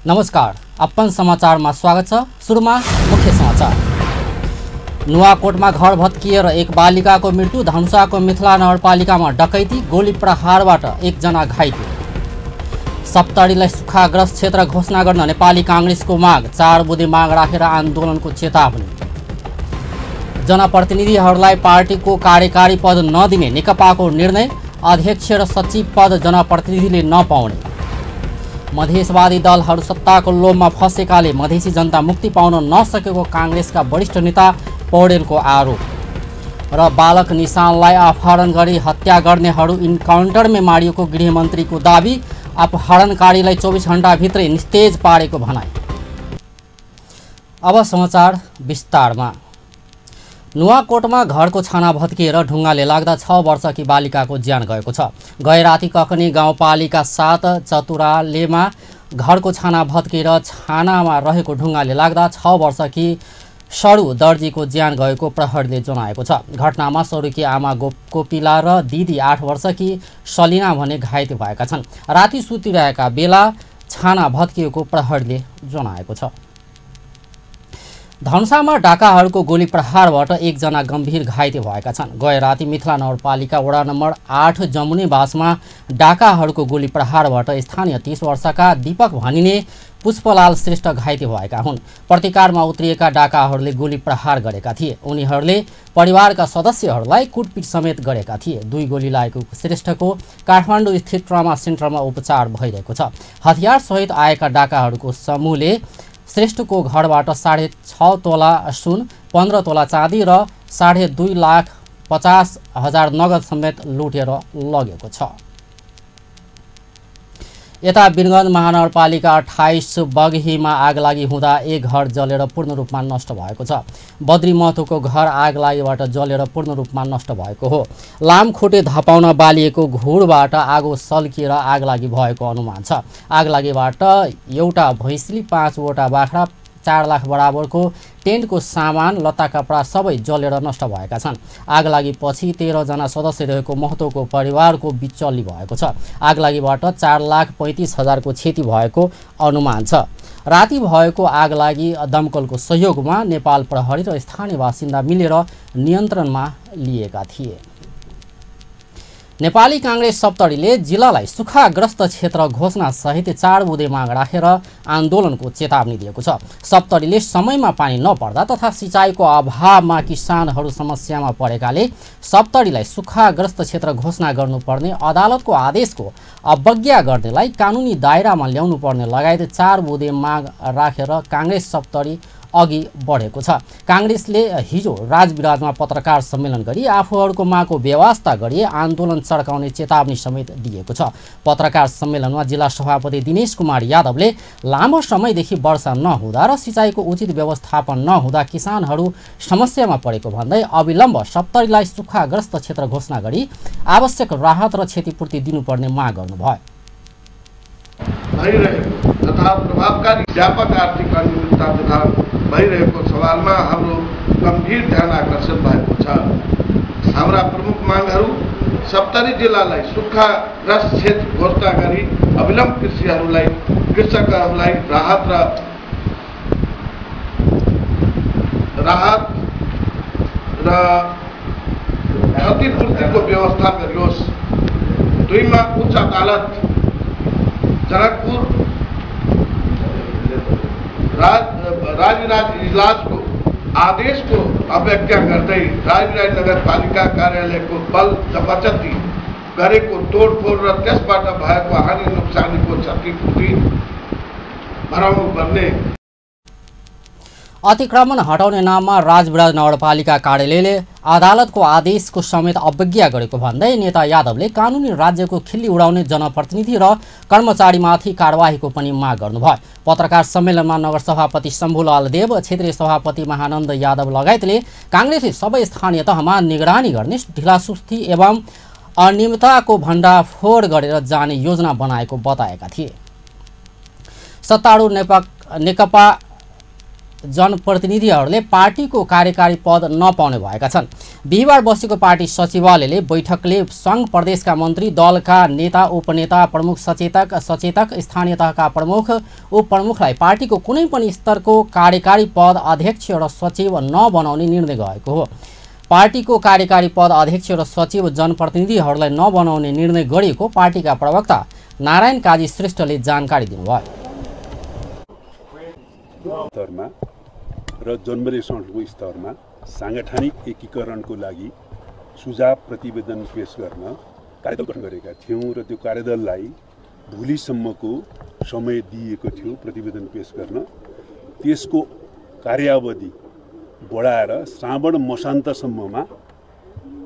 नमस्कार, अपन समाचारमा स्वागत छ। सुरुमा मुख्य समाचार। नुवाकोटमा घर भत्किएर एक बालिकाको मृत्यु। धनुषाको मिथिला नगरपालिकामा डकैती, गोली प्रहारबाट एकजना घाइते। सप्तरीलाई सुक्खाग्रस्त क्षेत्र घोषणा गर्न नेपाली कांग्रेसको माग। 4 बुँदे माग राखेर आन्दोलनको चेतावनी। जनप्रतिनिधिहरूलाई पार्टीको कार्यकारी पद नदिने नेकपाको निर्णय। अध्यक्ष र सचिव पद जनप्रतिनिधिले नपाउने। मधेसवादी दलहरू सत्ताको लोभमा फँसेकाले मधेसी जनता मुक्ति पाउन नसकेको कांग्रेसका वरिष्ठ नेता पौडेलको आरोप। र बालक निशानलाई अपहरण गरी हत्या गर्नेहरू इन्काउन्टरमै मारिएको गृहमन्त्रीको दाबी। अपहरणकारीलाई 24 घण्टाभित्रै निस्तेज पारेको भनाइ। अब समाचार विस्तारमा। नुवाकोटमा घरको छाना भत्किएर ढुङ्गाले लाग्दा 6 वर्षकी बालिकाको ज्यान गएको छ। गए राति ककनी गाउँपालिका 7 चतुरालेमा घरको छाना भत्किएर छानामा रहेको ढुङ्गाले लाग्दा 6 वर्षकी सडु दर्जीको ज्यान गएको प्रहरीले जनाएको छ। घटनामा सडुकी आमा कोपिला र दिदी 8 वर्षकी सलिना भने घाइते भएका छन्। राति सुतिरहेका बेला छाना भत्किएको प्रहरीले जनाएको छ। धनुषामा डाकाहरूको गोली प्रहारबाट एकजना गम्भीर घाइते भएका छन्। गए राति मिथिला नगरपालिका वडा नम्बर 8 जमुनेबासमा डाकाहरूको गोली प्रहारबाट स्थानीय 30 वर्षका दीपक भनिने पुष्पलाल श्रेष्ठ घाइते भएका हुन्। प्रतिकारमा उत्रिएका डाकाहरूले गोली प्रहार गरेका थिए। उनीहरूले परिवारका सदस्यहरूलाई कुटपिट समेत गरेका थिए। 2 गोली लागेको श्रेष्ठको काठमाडौँ स्थित ट्रमा सेन्टरमा उपचार भइरहेको छ। हतियार सहित आएका डाकाहरूको समूहले श्रेष्ठको घरबाट 6.5 तोला सुन, 15 तोला चाँदी र 2.50 नगद समेत लुटेर लगेको छ। यता वीरगञ्ज महानगरपालिका 28 बगहीमा आगलागी हुँदा एक घर जलेर पूर्ण रूपमा नष्ट भएको छ। बद्री महतोको घर आगलागीबाट जलेर पूर्ण रूपमा नष्ट भएको हो। लामखुट्टे धपाउन बालिएको घुरबाट आगो सल्किएर आगलागी भएको अनुमान छ। आगलागीबाट एउटा भैँसली, 5वटा बाख्रा, 4 लाख बराबरको टेन्टको सामान, लत्ता कपडा सबै जलेर नष्ट भएका छन्। आगलागीपछि 13 जना सदस्य रहेको महतोको परिवारको बिचल्ली भएको छ। आगलागीबाट 4,35,000 को क्षति भएको अनुमान छ। राति भएको आगलागी दमकलको सहयोगमा नेपाल प्रहरी र स्थानीय बासिन्दा मिलेर नियन्त्रणमा लिएका थिए। नेपाली कांग्रेस सप्तरीले जिल्लालाई सुक्खाग्रस्त क्षेत्र घोषणा सहित 4 बुँदे माग राखेर आन्दोलनको चेतावनी दिएको छ। सप्तरीले समयमा पानी नपर्दा तथा सिँचाइको अभावमा किसानहरू समस्यामा परेकाले सप्तरीलाई सुक्खाग्रस्त क्षेत्र घोषणा गर्नुपर्ने अदालतको आदेशको अवज्ञा गर्नेलाई कानुनी दायरामा ल्याउनु पर्ने लगायत 4 बुँदे माग राखेर कांग्रेस सप्तरी अघि बढेको छ। कांग्रेसले हिजो राजविराजमा पत्रकार सम्मेलन गरी आफूहरूको मागको व्यवस्था गरी आन्दोलन चर्काउने चेतावनी समेत दिएको छ। पत्रकार सम्मेलनमा जिल्ला सभापति दिनेश कुमार यादवले लामो समयदेखि वर्षा नहुँदा र सिँचाइको उचित व्यवस्थापन नहुँदा किसानहरू समस्यामा परेको भन्दै अविलम्ब सप्तरीलाई सुक्खाग्रस्त क्षेत्र घोषणा गरी आवश्यक राहत र क्षतिपूर्ति दिनुपर्ने माग गर्नुभयो। तथा प्रभावकारी व्यापक आर्थिक अनियमितता तथा भइरहेको सवालमा हाम्रो गम्भीर ध्यान आकर्षित भएको छ। हाम्रा प्रमुख मागहरू सप्तरी जिल्लालाई सुक्खाग्रस्त क्षेत्र घोषणा गरी अविलम्ब कृषकहरूलाई राहत र क्षतिपूर्तिको व्यवस्था गरियोस्। 2 मा उच्च अदालत जनकपुर राजविराज इजलासको आदेशको अवज्ञा गर्दै राजविराज नगरपालिका कार्यालयको बल जबरजस्ती गरेको तोडफोड र त्यसबाट भएको हानि नोक्सानीको क्षतिपूर्ति भराउनु पर्ने। अतिक्रमण हटाउने नाममा राजविराज नगरपालिका कार्यालयले अदालतको आदेशको समेत अवज्ञा गरेको भन्दै नेता यादवले कानुनी राज्यको खिल्ली उडाउने जनप्रतिनिधि र कर्मचारीमाथि कारबाहीको पनि माग गर्नुभयो। पत्रकार सम्मेलनमा नगर सभापति शम्भुलाल देव, क्षेत्रीय सभापति महानन्द यादव लगायतले कांग्रेसले सबै स्थानीय तहमा निगरानी गर्ने, ढिलासुस्ती एवं अनियमितताको भण्डाफोड गरेर जाने योजना बनाएको बताएका थिए। सत्तारूढ नेकपा जनप्रतिनिधिहरूले पार्टीको कार्यकारी पद नपाउने भएका छन्। बिहिबार बसेको पार्टी सचिवालयले बैठकले सङ्घ प्रदेशका मन्त्री, दलका नेता, उपनेता, प्रमुख सचेतक, स्थानीय तहका प्रमुख, उपप्रमुखलाई पार्टीको कुनै पनि स्तरको कार्यकारी पद अध्यक्ष र सचिव नबनाउने निर्णय गरेको हो। पार्टीको कार्यकारी पद अध्यक्ष र सचिव जनप्रतिनिधिहरूलाई नबनाउने निर्णय गरिएको पार्टीका प्रवक्ता नारायण काजी श्रेष्ठले जानकारी दिनुभयो। स्तरमा र जनमरेसनको स्तरमा सांगठनिक एकीकरणको लागि सुझाव प्रतिवेदन पेश गर्न कार्यदल गठन गरेका थियौँ र त्यो कार्यदललाई भोलिसम्मको समय दिएको थियो प्रतिवेदन पेश गर्न। त्यसको कार्यावधि बढाएर श्रावण मसान्तसम्ममा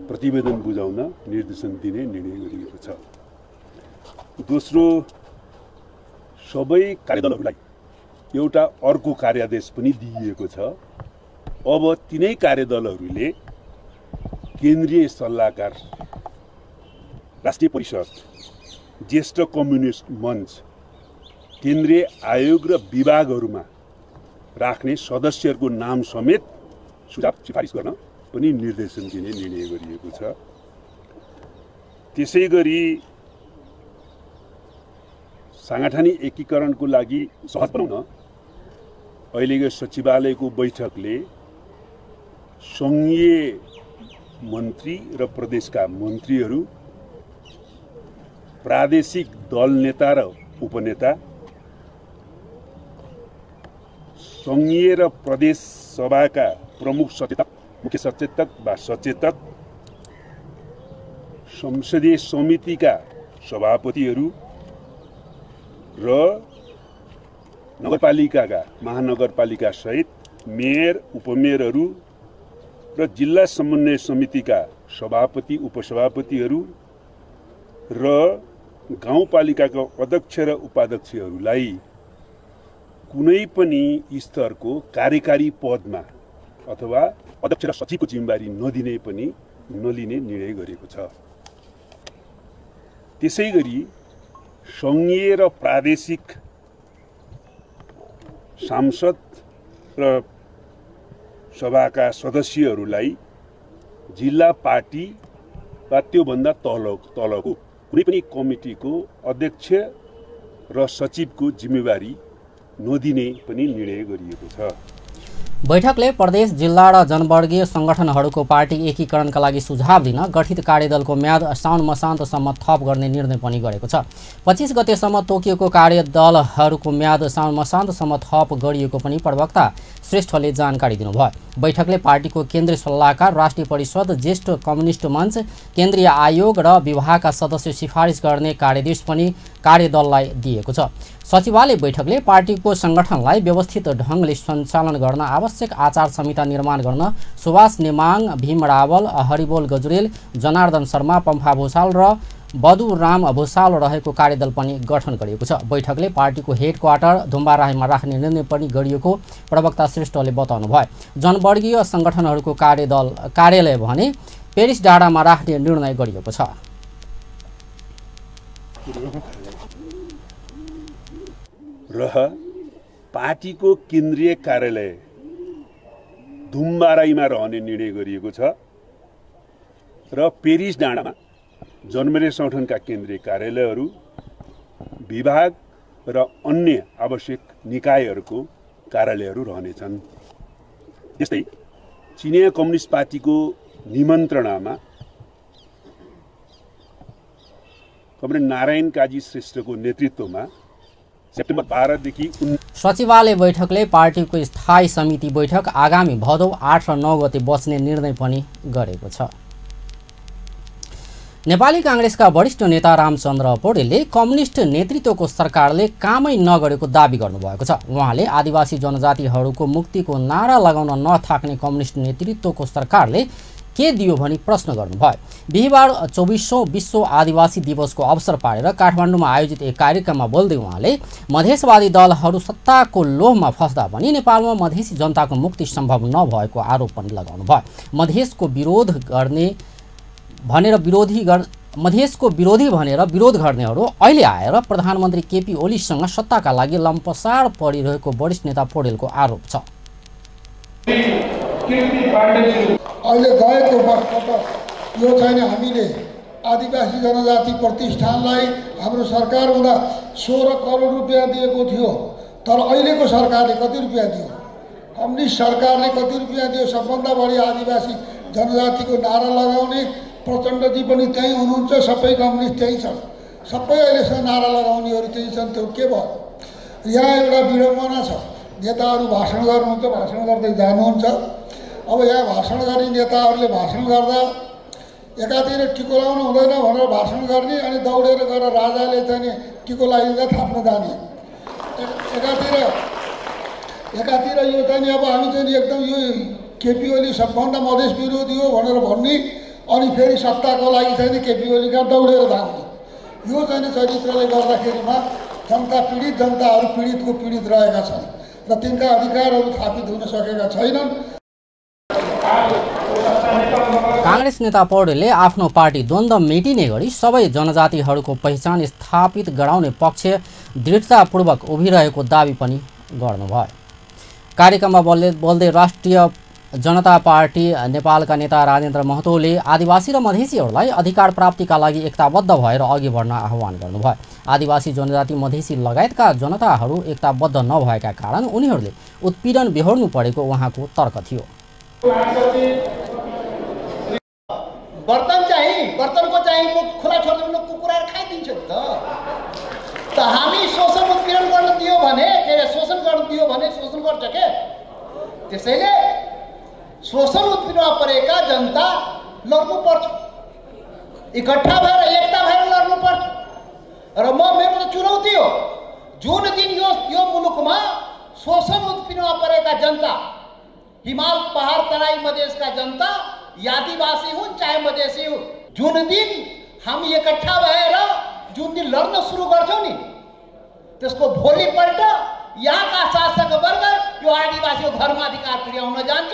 प्रतिवेदन बुझाउन निर्देशन दिने निर्णय गरिएको छ। दोस्रो, सबै कार्यदलहरूलाई एउटा अर्को कार्यादेश पनि दिइएको छ। अब तिनै कार्यदलहरूले केन्द्रीय सल्लाहकार, राष्ट्रिय परिषद, ज्येष्ठ कम्युनिस्ट मञ्च, केन्द्रीय आयोग र विभागहरूमा राख्ने सदस्यहरूको नाम समेत सुझाव सिफारिस गर्न पनि निर्देशन दिने निर्णय गरिएको छ। त्यसै गरी सांगठनिक एकीकरणको लागि सहज बनाउन अहिलेको सचिवालयको बैठकले सङ्घीय मन्त्री र प्रदेशका मन्त्रीहरू, प्रादेशिक दल नेता र उपनेता, सङ्घीय र प्रदेश सभाका प्रमुख सचेतक, मुख्य सचेतक वा सचेतक, संसदीय समितिका सभापतिहरू र नगरपालिकाका महानगरपालिका सहित मेयर, उपमेयरहरू र जिल्ला समन्वय समितिका सभापति, उपसभापतिहरू र गाउँपालिकाका अध्यक्ष र उपाध्यक्षहरूलाई कुनै पनि स्तरको कार्यकारी पदमा अथवा अध्यक्ष र सचिवको जिम्मेवारी नलिने निर्णय गरेको छ। त्यसै गरी सङ्घीय र प्रादेशिक सांसद र सभाका सदस्यहरूलाई जिल्ला पार्टी वा त्योभन्दा तलको कुनै पनि कमिटीको अध्यक्ष र सचिवको जिम्मेवारी नदिने पनि निर्णय गरिएको छ। बैठकले प्रदेश, जिल्ला र जनवर्गीय सङ्गठनहरूको पार्टी एकीकरणका लागि सुझाव दिन गठित कार्यदलको म्याद साउन मसान्तसम्म थप गर्ने निर्णय पनि गरेको छ। 25 गतेसम्म तोकिएको कार्यदलहरूको म्याद साउन मसान्तसम्म थप गरिएको पनि प्रवक्ता श्रेष्ठले जानकारी दिनुभयो। बैठकले पार्टीको केन्द्रीय सल्लाहकार, राष्ट्रिय परिषद, ज्येष्ठ कम्युनिस्ट मञ्च, केन्द्रीय आयोग र विभागका सदस्य सिफारिस गर्ने कार्यदेश पनि कार्यदललाई दिएको छ। सचिवालय बैठकले पार्टीको सङ्गठनलाई व्यवस्थित ढङ्गले सञ्चालन गर्न आवश्यक आचार संहिता निर्माण गर्न सुभाष नेमाङ, भीम रावल, हरिबोल गजुरेल, जनार्दन शर्मा, पम्फा भूषाल र बधुराम भूषाल रहेको कार्यदल पनि गठन गरिएको छ। बैठकले पार्टीको हेडक्वार्टर धुम्बाराहीमा राख्ने निर्णय पनि गरिएको प्रवक्ता श्रेष्ठले बताउनुभयो। जनवर्गीय सङ्गठनहरूको कार्यालय भने पेरिस डाँडामा राख्ने निर्णय गरिएको छ। पार्टीको केन्द्रीय कार्यालय धुम्बाराईमा रहने निर्णय गरिएको छ र पेरिस डाँडामा जनमरे सङ्गठनका केन्द्रीय कार्यालयहरू, विभाग र अन्य आवश्यक निकायहरूको कार्यालयहरू रहनेछन्। त्यस्तै चिनिया कम्युनिस्ट पार्टीको निमन्त्रणामा कमरेड नारायण काजी श्रेष्ठको नेतृत्वमा सेप्टेम्बर 12 देखि सचिवालय बैठकले पार्टीको स्थायी समिति बैठक आगामी भदौ 8 र 9 गते बस्ने निर्णय पनि गरेको छ। नेपाली काङ्ग्रेसका वरिष्ठ नेता रामचन्द्र पौडेलले कम्युनिस्ट नेतृत्वको सरकारले कामै नगरेको दाबी गर्नुभएको छ। उहाँले आदिवासी जनजातिहरूको मुक्तिको नारा लगाउन नथाक्ने कम्युनिस्ट नेतृत्वको सरकारले के दियो भनी प्रश्न गर्नुभयो। बिहिबार 24औं विश्व आदिवासी दिवसको अवसर पारेर काठमाडौँमा आयोजित एक कार्यक्रममा बोल्दै उहाँले मधेसवादी दलहरू सत्ताको लोभमा फस्दा पनि नेपालमा मधेसी जनताको मुक्ति सम्भव नभएको आरोप पनि लगाउनुभयो। मधेसको विरोधी भनेर विरोध गर्नेहरू अहिले आएर प्रधानमन्त्री केपी ओलीसँग सत्ताका लागि लम्पसार परिरहेको वरिष्ठ नेता पौडेलको आरोप छ। अहिले गएको वर्षबाट यो चाहिँ हामीले आदिवासी जनजाति प्रतिष्ठानलाई हाम्रो सरकार हुँदा 16 करोड रुपियाँ दिएको थियो। तर अहिलेको सरकारले कति रुपियाँ दियो? कम्युनिस्ट सरकारले कति रुपियाँ दियो? सबभन्दा बढी आदिवासी जनजातिको नारा लगाउने प्रचण्डजी पनि त्यहीँ हुनुहुन्छ, सबै कम्युनिस्ट त्यहीँ छन्, सबै अहिलेसम्म नारा लगाउनेहरू त्यहीँ छन्। त्यो के भयो? यहाँ एउटा विडम्बना छ, नेताहरू भाषण गर्नुहुन्छ, भाषण गर्दै जानुहुन्छ। अब यहाँ भाषण गर्ने नेताहरूले भाषण गर्दा एकातिर टिको लाउनु हुँदैन भनेर भाषण गर्ने, अनि दौडेर गएर राजाले चाहिँ टिको लगाइदिँदा थाप्न जाने। एकातिर यो चाहिँ अब हामी चाहिँ एकदम यो केपी ओली सबभन्दा मधेस विरोधी हो भनेर भन्ने, अनि फेरि सत्ताको लागि चाहिँ केपी ओली कहाँ दौडेर धाउने। यो चाहिँ चरित्रले गर्दाखेरिमा जनता पीडित, जनताहरू पीडितको पीडित रहेका छन् र तिनका अधिकारहरू स्थापित हुन सकेका छैनन्। काङ्ग्रेस नेता पौडेलले आफ्नो पार्टी द्वन्द्व मेटिने गरी सबै जनजातिहरूको पहिचान स्थापित गराउने पक्ष दृढतापूर्वक उभिरहेको दावी पनि गर्नुभयो। कार्यक्रममा बोल्दै राष्ट्रिय जनता पार्टी नेपालका नेता राजेन्द्र महतोले आदिवासी र मधेसीहरूलाई अधिकार प्राप्तिका लागि एकताबद्ध भएर अघि बढ्न आह्वान गर्नुभयो। आदिवासी जनजाति मधेसी लगायतका जनताहरू एकताबद्ध नभएका कारण उनीहरूले उत्पीडन बेहोर्नु परेको उहाँको तर्क थियो। बर्तनको चाहिँ मुख खुला छोड्नु कुकुरा खाइदिन्छ त हामी शोषण उत्पीडन गर्न दियो भने शोषण गर्छ के? त्यसैले शोषण उत्पीडनमा परेका जनता लड्नु पर्छ, इकट्ठा भएर एकता भएर लड्नु पर्छ। र मेरो त चुनौती हो, जुन दिन यो मुलुकमा शोषण उत्पीडनमा परेका जनता, हिमाल पहाड तराई मधेसका जनता, आदिवासी हुन् चाहे मधेसी हुन्, जुन दिन हामी एकट्ठा भएर जुन दिन लड्न सुरु गर्छौँ नि, त्यसको भोलिपल्ट यहाँका शासक वर्ग यो आदिवासीको घरमा अधिकार पुर्याउन जान्छ,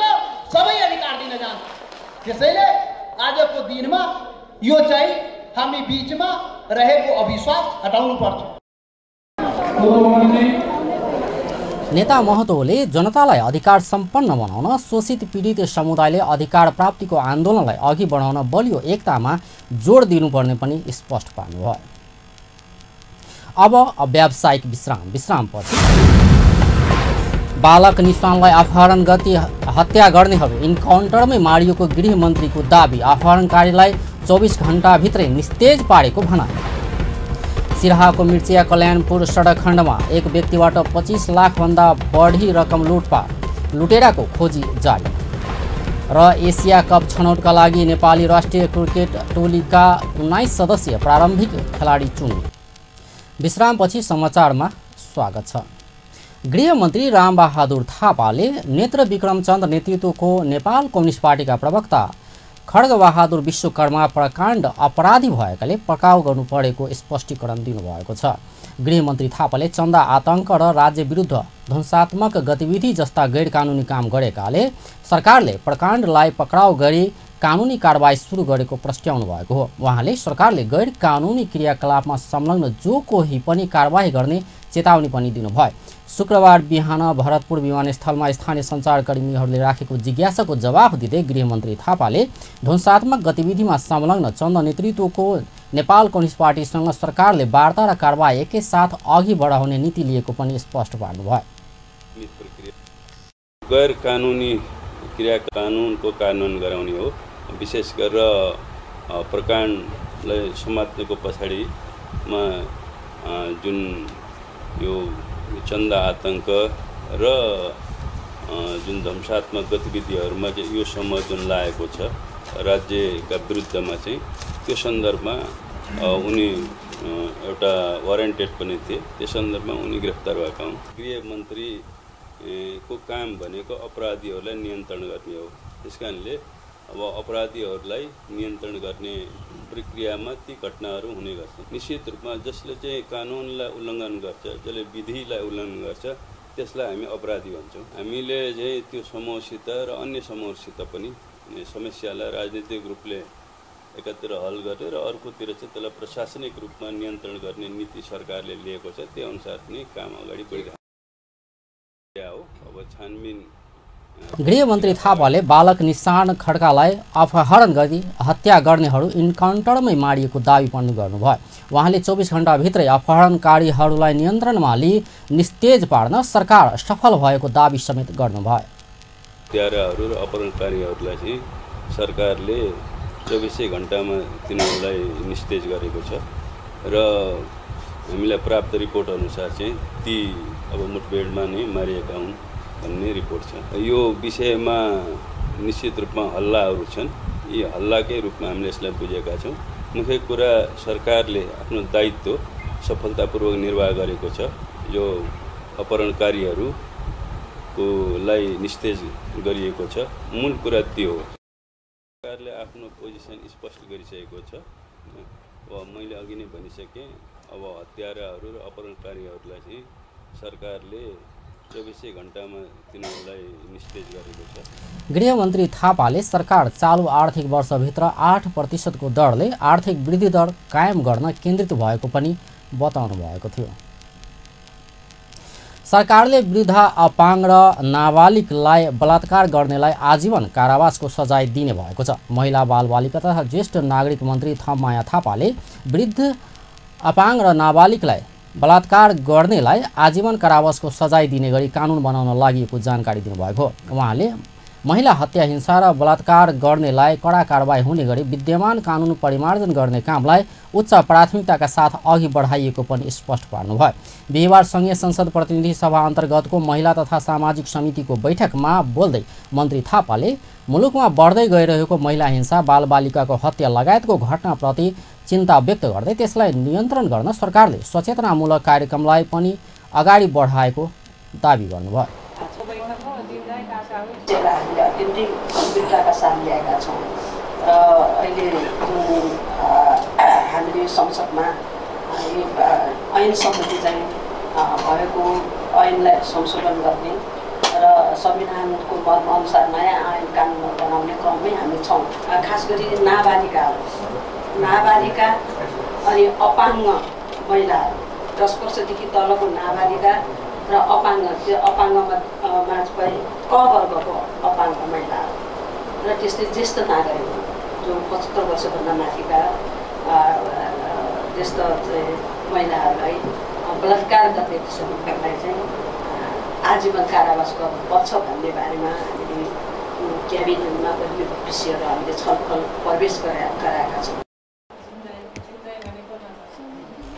सबै अधिकार दिन जान्छ। त्यसैले आजको दिनमा यो चाहिँ हामी बीचमा रहेको अविश्वास हटाउनु पर्छ। नेता महतोले जनतालाई अधिकार सम्पन्न बनाउन शोषित पीडित समुदायले अधिकार प्राप्तिको आन्दोलनलाई अघि बढाउन बलियो एकतामा जोड दिनुपर्ने पनि स्पष्ट पार्नुभयो। अब व्यावसायिक विश्रामपछि बालक निशानलाई अपहरण गरी हत्या गर्नेहरू इन्काउन्टरमै मारिएको गृहमन्त्रीको दाबी, अपहरणकारीलाई 24 घण्टाभित्रै निस्तेज पारेको भनाइ। सिराहाको मिर्चिया कल्याणपुर सडक खण्डमा एक व्यक्तिबाट 25 लाखभन्दा बढी रकम लुटेराको खोजी जारी। र एसिया कप छनौटका लागि नेपाली राष्ट्रिय क्रिकेट टोलीका 19 सदस्यीय प्रारम्भिक खेलाडी चुनिए। विश्रामपछि समाचारमा स्वागत छ। गृहमन्त्री रामबहादुर थापाले नेत्र विक्रमचन्द नेतृत्वको नेपाल कम्युनिस्ट पार्टीका प्रवक्ता खड्गबहादुर विश्वकर्मा प्रकाण्ड अपराधी भएकाले पक्राउ गर्नु परेको स्पष्टीकरण दिनुभएको छ। गृहमन्त्री थापाले चन्दा आतंक र राज्य विरुद्ध ध्वंसात्मक गतिविधि जस्ता गैर कानुनी काम गरेकाले सरकारले प्रकाण्डलाई पक्राउ गरी कानुनी कारबाही सुरु गरेको प्रस्ट्याउनु भएको हो। उहाँले सरकारले गैर कानुनी क्रियाकलापमा संलग्न जो कोही पनि कारबाही गर्ने चेतावनी पनि दिनुभयो। शुक्रबार बिहान भरतपुर विमानस्थलमा स्थानीय सञ्चारकर्मीहरूले राखेको जिज्ञासाको जवाफ दिँदै गृहमन्त्री थापाले ध्वंसात्मक गतिविधिमा संलग्न चन्द नेतृत्वको नेपाल कम्युनिस्ट पार्टीसँग सरकारले वार्ता र कारबाही एकैसाथ अघि बढाउने नीति लिएको पनि स्पष्ट पार्नुभयो। गैर कानुनी क्रिया कानुनको कार्यान्वयन गराउने हो। विशेष गरेर प्रकाण्डलाई समात्नेको पछाडिमा जुन यो चन्दा आतंक र जुन ध्वंसात्मक गतिविधिहरूमा यो समय जुन लागेको छ राज्यका विरुद्धमा चाहिँ त्यो सन्दर्भमा उनी एउटा वारेन्टेड पनि थिए। त्यो सन्दर्भमा उनी गिरफ्तार भएका हुन्। गृहमन्त्रीको काम भनेको अपराधीहरूलाई नियन्त्रण गर्ने हो। त्यसकारणले अब अपराधीहरूलाई नियन्त्रण गर्ने प्रक्रियामा ती घटनाहरू हुने गर्छन्। निश्चित रूपमा जसले चाहिँ कानुनलाई उल्लङ्घन गर्छ, जसले विधिलाई उल्लङ्घन गर्छ, त्यसलाई हामी अपराधी भन्छौँ। हामीले चाहिँ त्यो समूहसित र अन्य समूहसित पनि समस्यालाई राजनीतिक रूपले एकातिर हल गर्ने र अर्कोतिर चाहिँ त्यसलाई प्रशासनिक रूपमा नियन्त्रण गर्ने नीति सरकारले लिएको छ। त्यो अनुसार नै काम अगाडि बढिरहेको हो। अब छानबिन गृहमन्त्री थापाले बालक निशान खड्कालाई अपहरण गरी हत्या गर्नेहरू इन्काउन्टरमै मारिएको दावी पनि गर्नुभयो। उहाँले 24 घण्टाभित्रै अपहरणकारीहरूलाई नियन्त्रणमा लिई निस्तेज पार्न सरकार सफल भएको दावी समेत गर्नुभयो। हत्याराहरू र अपहरणकारीहरूलाई चाहिँ सरकारले 24 घण्टामा तिनीहरूलाई निस्तेज गरेको छ र हामीलाई प्राप्त रिपोर्ट अनुसार चाहिँ ती अब मुठभेडमा नै मारिएका हुन् भन्ने रिपोर्ट छ। यो विषयमा निश्चित रूपमा हल्लाहरू छन्। यी हल्लाकै रूपमा हामीले यसलाई बुझेका छौँ। मुख्य कुरा सरकारले आफ्नो दायित्व सफलतापूर्वक निर्वाह गरेको छ। यो अपहरणकारीहरूलाई निस्तेज गरिएको छ। मूल कुरा त्यो हो। सरकारले आफ्नो पोजिसन स्पष्ट गरिसकेको छ। अब मैले अघि नै भनिसकेँ, अब हत्याराहरू र अपहरणकारीहरूलाई चाहिँ सरकारले 24 घण्टामा तिनीहरूलाई निस्तेज गरेको छ। गृहमन्त्री थापाले सरकार चालु आर्थिक वर्षभित्र 8% दरले आर्थिक वृद्धि दर कायम गर्न केन्द्रित भएको पनि बताउनु भएको थियो। सरकारले वृद्ध, अपाङ्ग र नाबालिगलाई बलात्कार गर्नेलाई आजीवन कारावासको सजाय दिने भएको छ। महिला बालबालिका तथा ज्येष्ठ नागरिक मन्त्री थममाया थापाले वृद्ध, अपाङ्ग र नाबालिगलाई बलात्कार गर्नेलाई आजीवन कारावासको सजाय दिने गरी कानुन बनाउन लागि जानकारी दिनुभएको हो। उहाँले महिला हत्या, हिंसा र बलात्कार गर्नेलाई कडा कारबाही हुने गरी विद्यमान कानुन परिमार्जन गर्ने कामलाई उच्च प्राथमिकताका साथ अघि बढाइएको पनि स्पष्ट पार्नुभयो। बिहिबार संघीय संसद प्रतिनिधि सभा अन्तर्गतको महिला तथा सामाजिक समितिको बैठकमा बोल्दै मन्त्री थापाले मुलुकमा बढ्दै गइरहेको महिला हिंसा, बालबालिकाको हत्या लगायतको घटनाप्रति चिन्ता व्यक्त गर्दै त्यसलाई नियन्त्रण गर्न सरकारले सचेतनामूलक कार्यक्रमलाई पनि अगाडि बढाएको दावी गर्नुभयो। हामीले अत्यन्तै गम्भीरताका साथ ल्याएका छौँ र अहिले जुन हामीले संसदमा यो ऐन सम्बन्धी चाहिँ भएको ऐनलाई संशोधन गर्ने र संविधानको मर्मअनुसार नयाँ ऐन कानुन बनाउने क्रममै हामी छौँ। खास गरी नाबालिका अनि अपाङ्ग महिलाहरू, 10 वर्षदेखि तलको नाबालिका र अपाङ्ग, त्यो अपाङ्गमा चाहिँ क वर्गको अपाङ्ग महिलाहरू र त्यस्तै ज्येष्ठ नागरिक जो 75 वर्षभन्दा माथिका ज्येष्ठ महिलाहरूलाई बलात्कार गर्ने समूहलाई चाहिँ आजीवन कारावास गर्नुपर्छ भन्ने बारेमा हामीले क्याबिनेटमा पनि विषयहरू हामीले छलफल प्रवेश गराएका छौँ।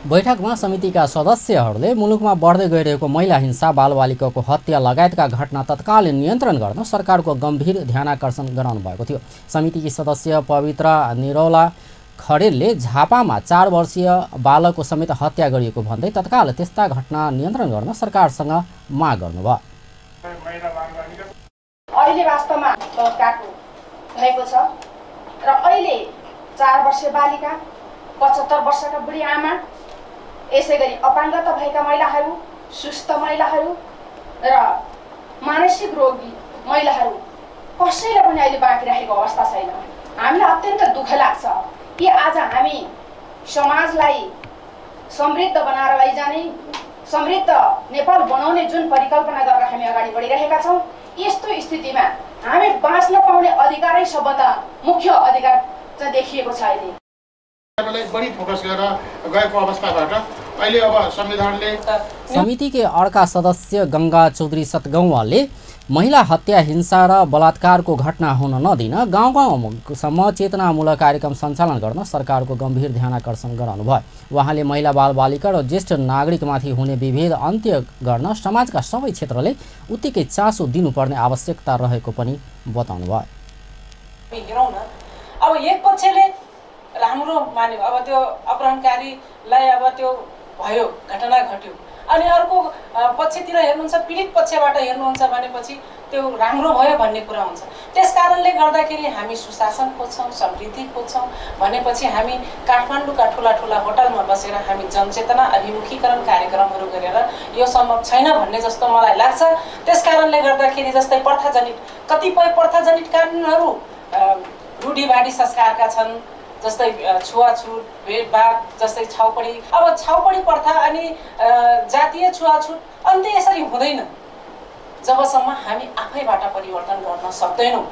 बैठकमा समितिका सदस्यहरूले मुलुकमा बढ्दै गइरहेको महिला हिंसा, बालबालिकाको हत्या लगायतका घटना तत्काल नियन्त्रण गर्न सरकारको गम्भीर ध्यानाकर्षण गराउनु भएको थियो। समितिकी सदस्य पवित्र निरौला खडेलले झापामा 4 वर्षीय बालकको समेत हत्या गरिएको भन्दै तत्काल त्यस्ता घटना नियन्त्रण गर्न सरकारसँग माग गर्नुभयो। अहिले वास्तवमा बलात्कार भएको छ र अहिले 4 वर्षीय बालिका, 75 वर्षका बुढी आमा, यसै गरी अपाङ्गता भएका महिलाहरू, सुस्थ महिलाहरू र मानसिक रोगी महिलाहरू कसैलाई पनि अहिले बाँकी राखेको अवस्था छैन। हामीलाई अत्यन्त दुःख लाग्छ कि आज हामी समाजलाई समृद्ध बनाएर लैजाने, समृद्ध नेपाल बनाउने जुन परिकल्पना गरेर हामी अगाडि बढिरहेका छौँ, यस्तो स्थितिमा हामी बाँच्न पाउने अधिकारै सबभन्दा मुख्य अधिकार चाहिँ देखिएको छ। अहिले बढी फोकस गरेर गएको अवस्थाबाट अहिले अब संविधानले समितिकै अर्का सदस्य गंगा चौधरी सतगौवाले महिला हत्या, हिंसा र बलात्कारको घटना हुन नदिन गाउँ गाउँसम्म चेतनामूलक कार्यक्रम सञ्चालन गर्न सरकारको गम्भीर ध्यानाकर्षण गराउनुभयो। उहाँले महिला, बालबालिका र ज्येष्ठ नागरिकमाथि हुने विभेद अन्त्य गर्न समाजका सबै क्षेत्रले उत्तिकै चासो दिनुपर्ने आवश्यकता रहेको पनि बताउनुभयो। अब एक पक्षले राम्रो मान्यो, अब त्यो अपहरणकारीलाई अब त्यो भयो, घटना घट्यो, अनि अर्को पक्षतिर हेर्नुहुन्छ, पीडित पक्षबाट हेर्नुहुन्छ भनेपछि त्यो राम्रो भयो भन्ने कुरा हुन्छ। त्यस कारणले गर्दाखेरि हामी सुशासन खोज्छौँ, समृद्धि खोज्छौँ भनेपछि हामी काठमाडौँका ठुला ठुला होटलमा बसेर हामी जनचेतना अभिमुखीकरण कार्यक्रमहरू गरेर यो सम्भव छैन भन्ने जस्तो मलाई लाग्छ। त्यस कारणले गर्दाखेरि जस्तै प्रथाजनित कतिपय प्रथाजनित कानुनहरू रूढिवादी संस्कारका छन्, जस्तै छुवाछुत, भेदभाव, जस्तै छाउपडी। अब छाउपडी प्रथा अनि जातीय छुवाछुत अन्त्य यसरी हुँदैन। जबसम्म हामी आफैबाट परिवर्तन गर्न सक्दैनौँ।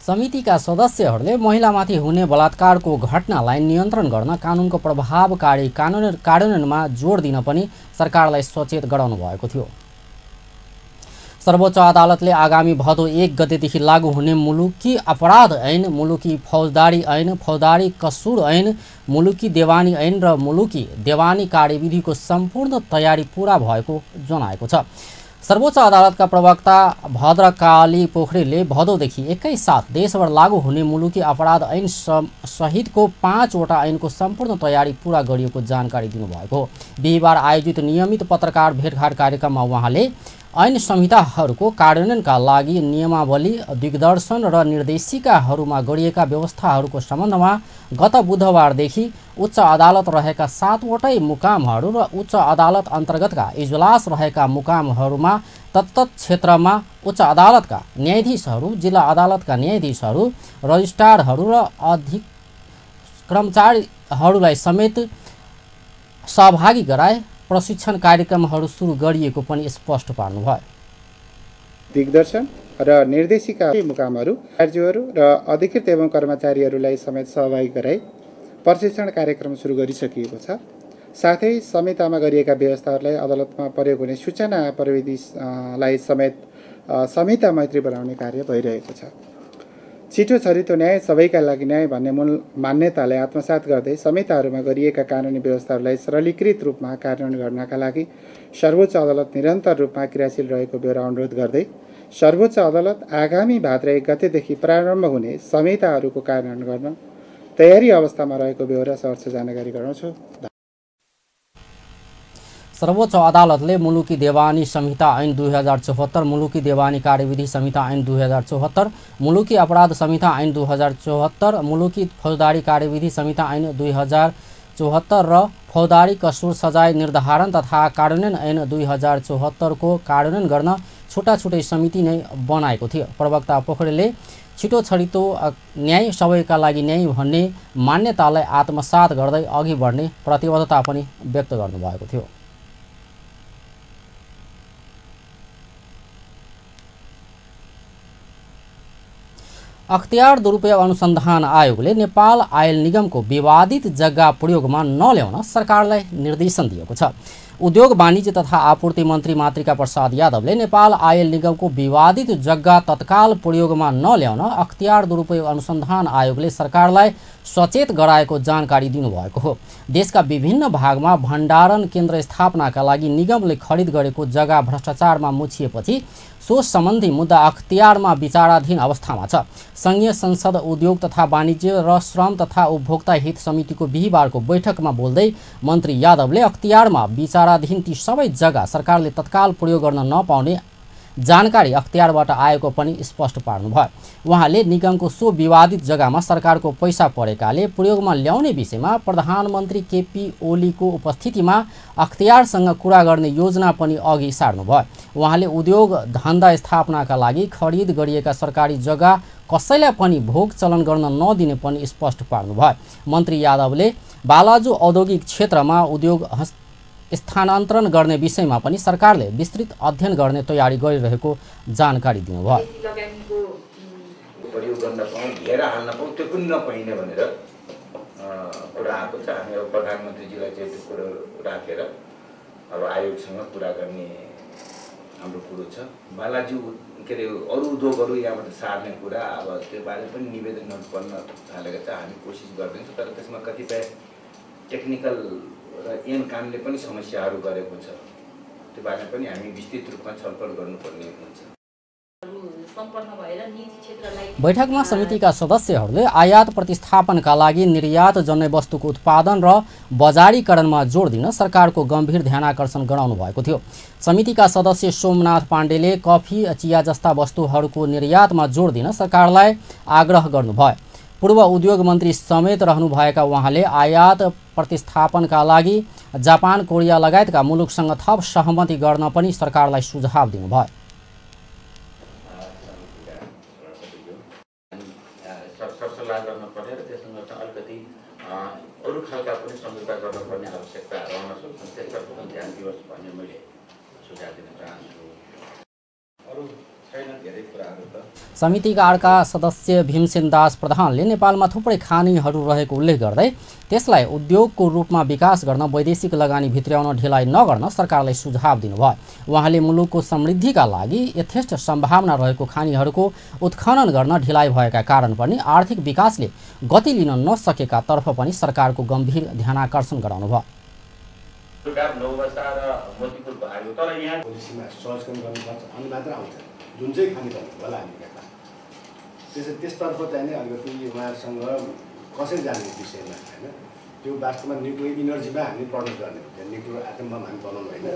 समितिका सदस्यहरूले महिलामाथि हुने बलात्कारको घटनालाई नियन्त्रण गर्न कानुनको प्रभावकारी कार्यान्वयनमा जोड दिन पनि सरकारलाई सचेत गराउनु भएको थियो। सर्वोच्च अदालतले आगामी भदौ 1 गतेदेखि लागू हुने मुलुकी अपराध ऐन, मुलुकी फौजदारी ऐन, फौजदारी कसुर ऐन, मुलुकी देवानी ऐन र मुलुकी देवानी कार्यविधिको सम्पूर्ण तयारी पूरा भएको जनाएको छ। सर्वोच्च अदालतका प्रवक्ता भद्रकाली पोखरेलले भदौदेखि एकैसाथ देशभर लागू हुने मुलुकी अपराध ऐन सहितको 5 वटा ऐनको सम्पूर्ण तयारी पूरा गरिएको जानकारी दिनुभएको हो। बिहिबार आयोजित नियमित पत्रकार भेटघाट कार्यक्रममा उहाँले ऐन संहिताहरूको कार्यान्वयनका लागि नियमावली, दिग्दर्शन र निर्देशिकाहरूमा गरिएका व्यवस्थाहरूको सम्बन्धमा गत बुधबारदेखि उच्च अदालत रहेका 7 वटै मुकामहरू र उच्च अदालत अन्तर्गतका इजलास रहेका मुकामहरूमा तत्त क्षेत्रमा उच्च अदालतका न्यायाधीशहरू, जिल्ला अदालतका न्यायाधीशहरू, रजिस्ट्रारहरू र अधिक कर्मचारीहरूलाई समेत सहभागी गराए प्रशिक्षण कार्यक्रमहरू सुरु गरिएको पनि स्पष्ट पार्नुभयो। दिग्दर्शन र निर्देशिका मुकामहरू, कार्यहरू र अधिकृत एवं कर्मचारीहरूलाई समेत सहभागी गराई प्रशिक्षण कार्यक्रम सुरु गरिसकिएको छ। साथै संहितामा गरिएका व्यवस्थाहरूलाई अदालतमा प्रयोग हुने सूचना प्रविधिलाई समेत संहिता मैत्री बनाउने कार्य भइरहेको छ। छिटो छरितो न्याय सबैका लागि न्याय भन्ने मूल मान्यतालाई आत्मसात गर्दै संहिताहरूमा गरिएका कानुनी व्यवस्थाहरूलाई सरलीकृत रूपमा कार्यान्वयन गर्नका लागि सर्वोच्च अदालत निरन्तर रूपमा क्रियाशील रहेको बेहोरा अनुरोध गर्दै सर्वोच्च अदालत आगामी भाद्र 1 गतेदेखि प्रारम्भ हुने संहिताहरूको कार्यान्वयन गर्न तयारी अवस्थामा रहेको बेहोरा सहर्ष जानकारी गराउँछु। सर्वोच्च अदालतले मुलुकी देवानी संहिता ऐन 2074, मुलुकी देवानी कार्यविधि संहिता ऐन 2074, मुलुकी अपराध संहिता ऐन 2074, मुलुकी फौजदारी कार्यविधि संहिता ऐन 2074 र फौजदारी कसुर सजाय निर्धारण तथा कार्यान्वयन ऐन 2074 को कार्यान्वयन गर्न छुट्टै समिति नै बनाएको थियो। प्रवक्ता पोखरेलले छिटो छरितो न्याय सबैका लागि न्याय भन्ने मान्यतालाई आत्मसात गर्दै अघि बढ्ने प्रतिबद्धता पनि व्यक्त गर्नुभएको थियो। अख्तियार दुरुपयोग अनुसन्धान आयोगले नेपाल आयल निगमको विवादित जग्गा प्रयोगमा नल्याउन सरकारलाई निर्देशन दिएको छ। उद्योग वाणिज्य तथा आपूर्ति मन्त्री मातृका प्रसाद यादवले नेपाल आयल निगमको विवादित जग्गा तत्काल प्रयोगमा नल्याउन अख्तियार दुरुपयोग अनुसन्धान आयोगले सरकारलाई सचेत गराएको जानकारी दिनुभएको हो। देशका विभिन्न भागमा भण्डारण केन्द्र स्थापनाका लागि निगमले खरिद गरेको जग्गा भ्रष्टाचारमा मुछिएपछि सो सम्बन्धी मुद्दा अख्तियारमा विचाराधीन अवस्थामा छ। संघीय संसद उद्योग तथा वाणिज्य र श्रम तथा उपभोक्ता हित समितिको बिहिबारको बैठकमा बोल्दै मन्त्री यादवले अख्तियारमा विचाराधीन ती सबै जग्गा सरकारले तत्काल प्रयोग गर्न नपाउने जानकारी अख्तियारबाट आएको पनि स्पष्ट पार्नुभयो। उहाँले निगमको सो विवादित जग्गामा सरकारको पैसा परेकाले प्रयोगमा ल्याउने विषयमा प्रधानमन्त्री केपी ओलीको उपस्थितिमा अख्तियारसँग कुरा गर्ने योजना पनि अघि सार्नुभयो। उहाँले उद्योग धन्दा स्थापनाका लागि खरिद गरिएका सरकारी जग्गा कसैलाई पनि भोग चलन गर्न नदिने पनि स्पष्ट पार्नुभयो। मन्त्री यादवले बालाजु औद्योगिक क्षेत्रमा उद्योग स्थानान्तरण गर्ने विषयमा पनि सरकारले विस्तृत अध्ययन गर्ने तयारी गरिरहेको जानकारी दिनुभयो। प्रयोग गर्न पाउँ, घेरा हाल्न पाउँ, त्यो पनि नपाइने भनेर कुरा आएको छ। हामी अब प्रधानमन्त्रीजीलाई चाहिँ त्यो कुरो राखेर अब आयोगसँग कुरा गर्ने हाम्रो कुरो छ। बालाजु के अरे अरू उद्योगहरू यहाँबाट सार्ने कुरा अब त्यो बारे पनि निवेदनहरू गर्न थालेको छ। हामी कोसिस गर्दैछौँ, तर त्यसमा कतिपय टेक्निकल र ऐन कानुनले पनि समस्याहरू गरेको छ। त्यो बारे पनि हामी विस्तृत रूपमा छलफल गर्नुपर्ने हुन्छ। बैठकमा समितिका सदस्यहरूले आयात प्रतिस्थापनका लागि निर्यात जन्य वस्तुको उत्पादन र बजारीकरणमा जोड दिन सरकारको गम्भीर ध्यानाकर्षण गराउनु भएको थियो। समितिका सदस्य सोमनाथ पाण्डेले कफी, चिया जस्ता वस्तुहरूको निर्यातमा जोड दिन सरकारलाई आग्रह गर्नुभयो। पूर्व उद्योग मन्त्री समेत रहनुभएका उहाँले आयात प्रतिस्थापनका लागि जापान, कोरिया लगायतका मुलुकसँग थप सहमति गर्न पनि सरकारलाई सुझाव दिनुभयो। सरसल्लाह गर्नुपर्ने र त्यससँग अलिकति अरू खालका पनि सम्झौता गर्नुपर्ने आवश्यकता रहन सक्छ। त्यसतर्फ पनि ध्यान दियोस् भन्ने मैले सुझाव दिन चाहन्छु। अरू छैन धेरै कुराहरू त। समितिका अर्का सदस्य भीमसेन दास प्रधानले नेपालमा थुप्रै खानीहरू रहेको उल्लेख गर्दै त्यसलाई उद्योगको रूपमा विकास गर्न वैदेशिक लगानी भित्र्याउन ढिलाइ नगर्न सरकारलाई सुझाव दिनुभयो। उहाँले मुलुकको समृद्धिका लागि यथेष्ट सम्भावना रहेको खानीहरूको उत्खनन गर्न ढिलाइ भएका कारण पनि आर्थिक विकासले गति लिन नसकेका तर्फ पनि सरकारको गम्भीर ध्यानाकर्षण गराउनुभयो। जुन चाहिँ खाने होला हामी कता त्यसतर्फ चाहिँ अलिकति उहाँहरूसँग कसरी जाने विषयमा होइन त्यो वास्तवमा न्युक्लियर इनर्जीमा हामी प्रडक्ट गर्ने हुन्छ। न्युक्लियर एटममा हामी बनाउनु होइन।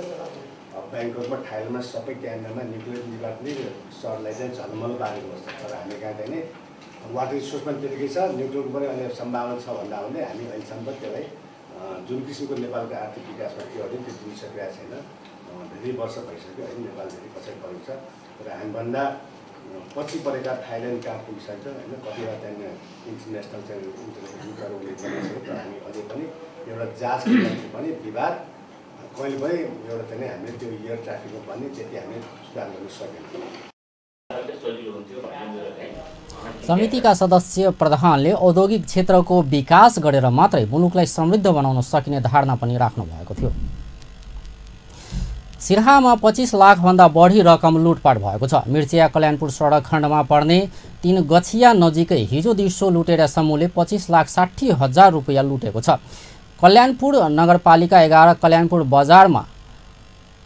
ब्याङ्ककमा थाइल्यान्डमा सबै क्यानाडामा न्युक्लियर डिपार्टमेन्टले सरलाई चाहिँ झलमल पारेको अवस्था तर हामी कहाँ चाहिँ वाटर रिसोर्स पनि त्यतिकै छ न्युक्लियरको पनि अहिले सम्भावना छ भन्दा हुँदै हामी अहिलेसम्म त्यसलाई जुन किसिमको नेपालको आर्थिक विकासमा त्यो अझै त्यो दिइसकेका छैन। धेरै वर्ष भइसक्यो होइन नेपाल धेरै पछाडि परेको छ र हामीभन्दा पछि परेका थाइल्यान्ड कहाँ पुगिसक्छ होइन कतिवटा त्यहाँनिर इन्टरनेसनल चाहिँ रुटहरू उयो बनाइसक्यो तर हामी अझै पनि एउटा जहाजको लागि पनि विवाद कहिले पनि एउटा चाहिँ हामीले त्यो एयर ट्राफिकमा पनि त्यति हामीले सुधार गर्न सकेनौँ। समितिका सदस्य प्रधानले औद्योगिक क्षेत्रको विकास गरेर मात्रै मुलुकलाई समृद्ध बनाउन सकिने धारणा पनि राख्नु भएको थियो। सिराहामा 25 लाखभन्दा बढी रकम लुटपाट भएको छ। मिर्चिया कल्याणपुर सडक खण्डमा पर्ने 3 गछिया नजिकै हिजो दिउँसो लुटेरा समूहले 25,60,000 रुपियाँ लुटेको छ। कल्याणपुर नगरपालिका 11 कल्याणपुर बजारमा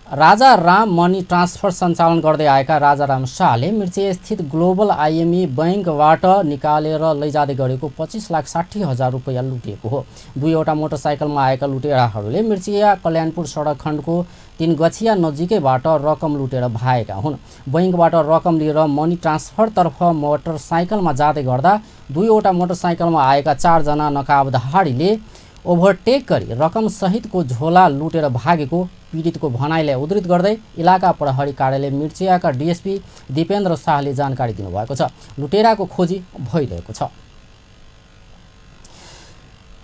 राजाराम मनी ट्रान्सफर सञ्चालन गर्दै आएका राजाराम शाहले मिर्चिया स्थित ग्लोबल आइएमई बैंकबाट निकालेर लैजाँदै गरेको 25,60,000 रुपियाँ लुटिएको हो। 2वटा मोटरसाइकलमा आएका लुटेराहरूले मिर्चिया कल्याणपुर सडक खण्डको 3 गछिया नजिकैबाट रकम लुटेर भागेका हुन्। बैंकबाट रकम लिएर मनी ट्रान्सफरतर्फ मोटरसाइकलमा जाँदै गर्दा 2वटा मोटरसाइकलमा आएका 4 जना नकाबधारीले ओभरटेक गरी रकम सहितको झोला लुटेर भागेको पीडितको भनाइलाई उद्धृत गर्दै इलाका प्रहरी कार्यालय मिर्चियाका डीएसपी दिपेन्द्र शाहले जानकारी दिनुभएको छ। लुटेराको खोजी भइरहेको छ।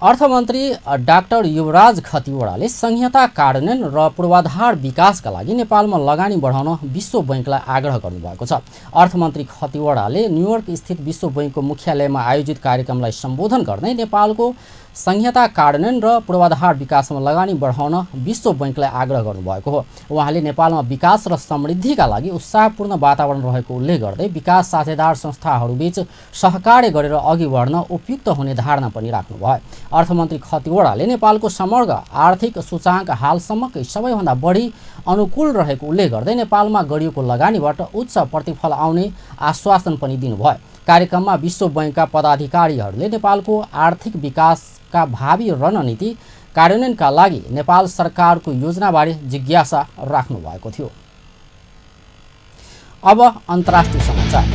अर्थमन्त्री डाक्टर युवराज खतिवडाले संहिता कार्यान्वयन र पूर्वाधार विकासका लागि नेपालमा लगानी बढाउन विश्व बैंकलाई आग्रह गर्नुभएको छ। अर्थमन्त्री खतिवडाले न्युयोर्क स्थित विश्व बैंकको मुख्यालयमा आयोजित कार्यक्रमलाई सम्बोधन गर्दै नेपालको संहिता कार्यान्वयन र पूर्वाधार विकासमा लगानी बढाउन विश्व बैंकलाई आग्रह गर्नुभएको हो। उहाँले नेपालमा विकास र समृद्धिका लागि उत्साहपूर्ण वातावरण रहेको उल्लेख गर्दै विकास साझेदार संस्थाहरूबीच सहकार्य गरेर अघि बढ्न उपयुक्त हुने धारणा पनि राख्नुभयो। अर्थमन्त्री खतिवडाले नेपालको समग्र आर्थिक सूचाङ्क हालसम्मकै सबैभन्दा बढी अनुकूल रहेको उल्लेख गर्दै नेपालमा गरिएको लगानीबाट उच्च प्रतिफल आउने आश्वासन पनि दिनुभयो। कार्यक्रममा विश्व बैंकका पदाधिकारीहरूले नेपालको आर्थिक विकासका भावी रणनीति कार्यान्वयनका लागि नेपाल सरकारको योजनाबारे जिज्ञासा राख्नु भएको थियो। अब अन्तर्राष्ट्रिय समाचार।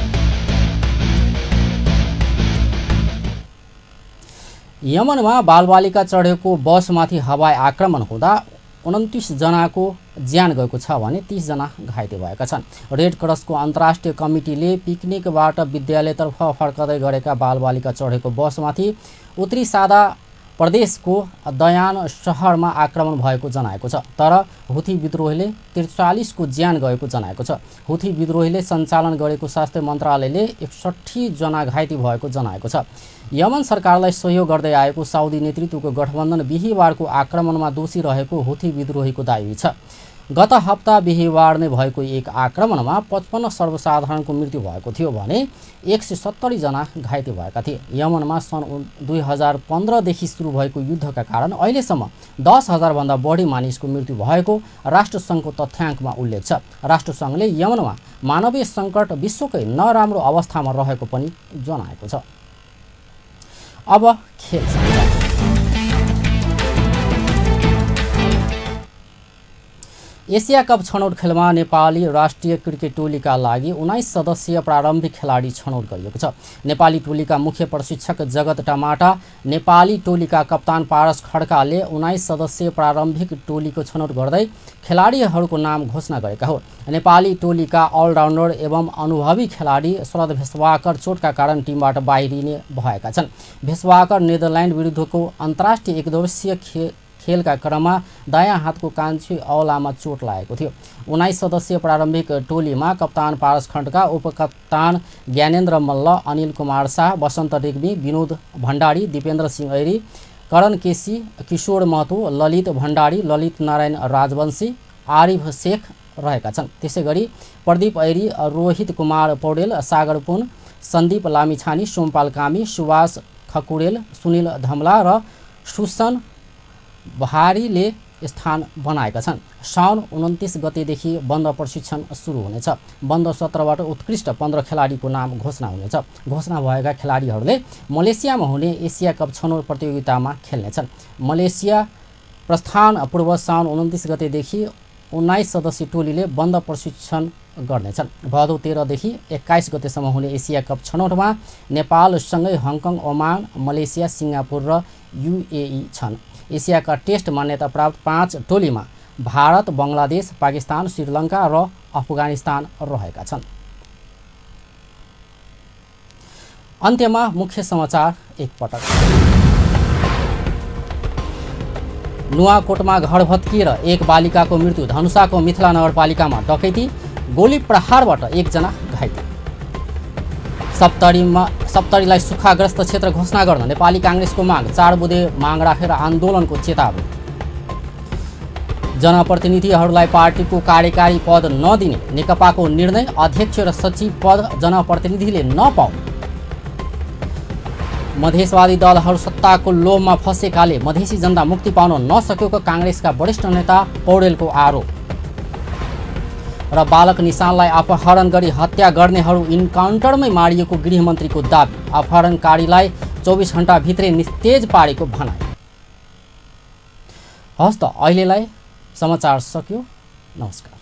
यमनमा बालबालिका चढेको बसमाथि हवाई आक्रमण हुँदा 29 जनाको ज्यान गएको छ भने 30 जना घाइते भएका छन्। रेड क्रसको अन्तर्राष्ट्रिय कमिटीले पिकनिकबाट विद्यालयतर्फ फर्कदै गरेका बालबालिका चढेको बसमाथि उत्तरी सादा प्रदेशको दयान सहरमा आक्रमण भएको जनाएको छ। तर हुथी विद्रोहीले 43 को ज्यान गएको जनाएको छ। हुथी विद्रोहीले सञ्चालन गरेको स्वास्थ्य मन्त्रालयले 61 जना घाइते भएको जनाएको छ। यमन सरकारलाई सहयोग गर्दै आएको साउदी नेतृत्वको गठबन्धन बिहीबारको आक्रमणमा दोषी रहेको हुथी विद्रोहीको दाबी छ। गत हप्ता बिहीबार नै भएको एक आक्रमणमा 55 सर्वसाधारणको मृत्यु भएको थियो भने 170 जना घाइते भएका थिए। यमनमा सन् 2015 देखि सुरु भएको युद्धका कारण अहिलेसम्म 10,000 भन्दा बढी मानिसको मृत्यु भएको राष्ट्रसङ्घको तथ्याङ्कमा उल्लेख छ। राष्ट्रसङ्घले यमनमा मानवीय सङ्कट विश्वकै नराम्रो अवस्थामा रहेको पनि जनाएको छ। अब खेल समाचार। एशिया कप छनौट खेलमा नेपाली राष्ट्रिय क्रिकेट टोलीका लागि 19 सदस्यीय प्रारम्भिक खेलाडी छनौट गरिएको छ। नेपाली टोलीका मुख्य प्रशिक्षक जगत टमाटा, नेपाली टोलीका कप्तान पारस खड्काले 19 सदस्यीय प्रारम्भिक टोलीको छनौट गर्दै खेलाडीहरूको नाम घोषणा गरेका हो। नेपाली टोलीका अलराउन्डर एवं अनुभवी खेलाडी शरद भेसवाकर चोटका कारण टिमबाट बाहिरिने भएका छन्। भेसवाकर नेदरल्यान्ड विरुद्धको अन्तर्राष्ट्रिय एकदिवसीय खेलका क्रममा दायाँ हातको कान्छी औलामा चोट लागेको थियो। 19 सदस्यीय प्रारम्भिक टोलीमा कप्तान पारस खण्डका, उपकप्तान ज्ञानेन्द्र मल्ल, अनिल कुमार शाह, बसन्त रेग्मी, विनोद भण्डारी, दिपेन्द्र सिंह ऐरी, करण केसी, किशोर महतो, ललित भण्डारी, ललित नारायण राजवंशी, आरिफ शेख रहेका छन्। त्यसैगरी प्रदीप ऐरी, रोहित कुमार पौडेल, सागर पुन, सन्दीप लामिछाने, सोमपाल कामी, सुभाष खकुरेल, सुनिल धमला र सुसन बहारीले स्थान बनाएका छन्। साउन 29 गतेदेखि बन्द प्रशिक्षण सुरु हुनेछ। बन्द सत्रबाट उत्कृष्ट 15 खेलाडीको नाम घोषणा हुनेछ। घोषणा भएका खेलाडीहरूले मलेसियामा हुने एसिया कप छनौट प्रतियोगितामा खेल्नेछन्। मलेसिया प्रस्थान पूर्व साउन 29 गतेदेखि 19 सदस्यीय टोलीले बन्द प्रशिक्षण गर्नेछन्। भदौ 13 देखि 21 गतेसम्म हुने एसिया कप छनौटमा नेपालसँगै हङकङ, ओमान, मलेसिया, सिङ्गापुर र UAE छन्। एसियाका टेस्ट मान्यता प्राप्त 5 टोलीमा भारत, बङ्गलादेश, पाकिस्तान, श्रीलङ्का र अफगानिस्तान रहेका छन्। अन्त्यमा मुख्य समाचार एकपटक। नुवाकोटमा घर भत्किएर एक बालिकाको मृत्यु। धनुषाको मिथिला नगरपालिकामा डकैती, गोली प्रहारबाट एकजना घाइते। सप्तरीलाई सुक्खाग्रस्त क्षेत्र घोषणा गर्न नेपाली काङ्ग्रेसको माग। 4 बुँदे माग राखेर आन्दोलनको चेतावनी। जनप्रतिनिधिहरूलाई पार्टीको कार्यकारी पद नदिने नेकपाको निर्णय। अध्यक्ष र सचिव पद जनप्रतिनिधिले नपाऊ। मधेसवादी दलहरू सत्ताको लोभमा फँसेकाले मधेसी जनता मुक्ति पाउन नसकेको काङ्ग्रेसका वरिष्ठ नेता पौडेलको आरोप। र बालक निशानलाई अपहरण गरी हत्या गर्नेहरू इन्काउन्टरमै मारिएको गृहमन्त्रीको दाबी। अपहरणकारीलाई 24 घण्टाभित्रै निस्तेज पारेको भनाइ। हस् त अहिलेलाई समाचार सकियो। नमस्कार।